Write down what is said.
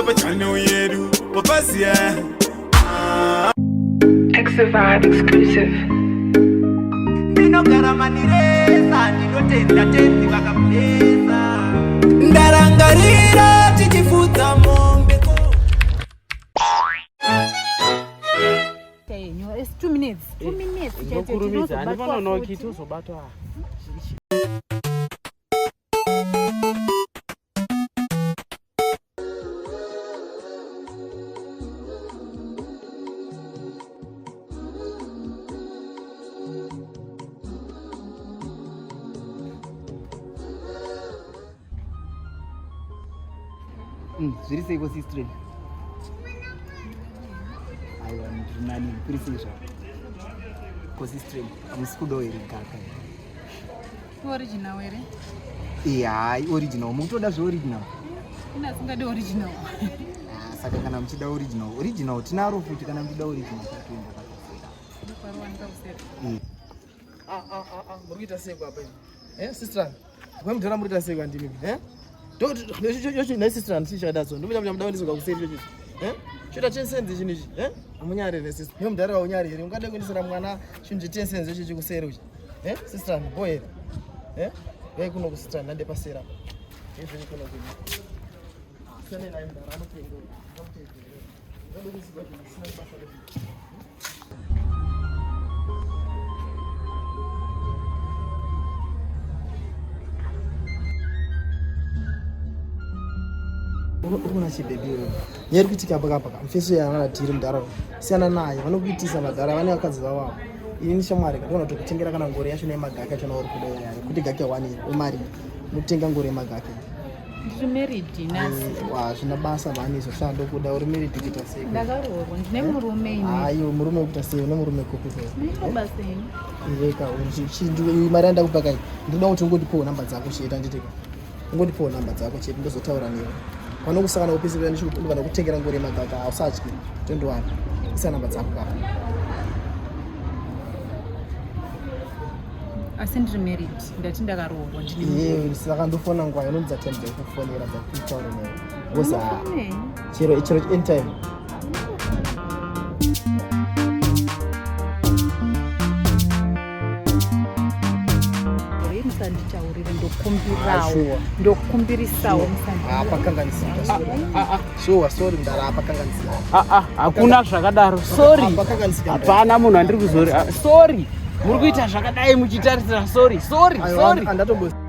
pachannel yedu papaziya. X-Survive exclusive. Ndinogara maniresa, ndinotenda tenzi vakablesa. Ndarangarira tichifudza mombe ko. It's 2 minutes. 2 minutes chete Ndokurumidza, tinozobatwa handipanonoki futi. tozobatwa. Zviri seiko sistren? Aiwa, ndiri nani, kuri sei zvako? Ko sistren, hamusi kudawo here gaka? Original here? Eh, hai, original. Mukutoda zveoriginal? Ina asingadi original. Ah, saka kana muchida original, original tinaro futi. Kana muchida original, tatoenda pakasera. Ndokwarowanika kuseri. Eh. Ah, ah, ah, ah, muri kuita sei kwapa imi? Eh, sister, kwemudhara muri kuita sei kwandimi? Eh? Yocho nhai sister, chii chakadadzo? Ndomucha muda kuendeswa kuseri chocho. Eh? Choita 10 cents chinhu ichi. Eh? Amunyari here sister? Ndiyo mudhara waunyari here? Ungade kuendesera mwana chinhu che 10 cents ichi kuseri uchi. Eh? Sister, boy here. Eh? Yai kuno kusister ndande pasera. Izvi kuno kuno. Siyana naye mudhara anopenga. Anopenga. Ungade kuziva chinhu chisina basa rezvi. Uri chibhebhi iwewe, nyaya iri kuitika apa kapa mufeso yavanatiri mudhara siyana naye, vanokuitisa madhara vane vakadzi vavavo. Ini shamwari ndogona kutokutengera kana ngoro yacho nemagaki acho nauri kuda yayo kuti gaki one umari mutenga ngoro yemagaki. Ndiri married nasi. Hazvina basa mani izvo sha, ndokuda uri married kuita sei? Ndakaroorwa, ndine murume ini. Ayo murume kuita sei? Une murume kupi? Ndinoita basa ini. Iweka mari yandakupa kai, ndinoda kuti ungondipowo namba dzako chete, anditeka ungondipowo namba dzako chete, ndozotaura newe panokusangana kupisi ndikana kutengera ngoro yemagaka, hausatyi, tondowana. Isa namba dzako kapa. Asi ndiri married, ndati ndakaroorwa, ndine murume. Iye saka ndofona nguva inonzi time dzekufonera dzakutaura newe because Unofonei? Chero chero anytime. Uri musanditaurire, ndokumbirawo. Ah, sure. Ndokumbirisawo. Apakanganisika, sure, sorry mdara, apakanganisika. Ah, ah, hakuna zvakadaro, sorry. Apakanganisika. Hapana munhu andiri kuzori. Ah, sorry, muri kuita zvakadai muchitarisira, sorry, sorry, sorry. Andatombo.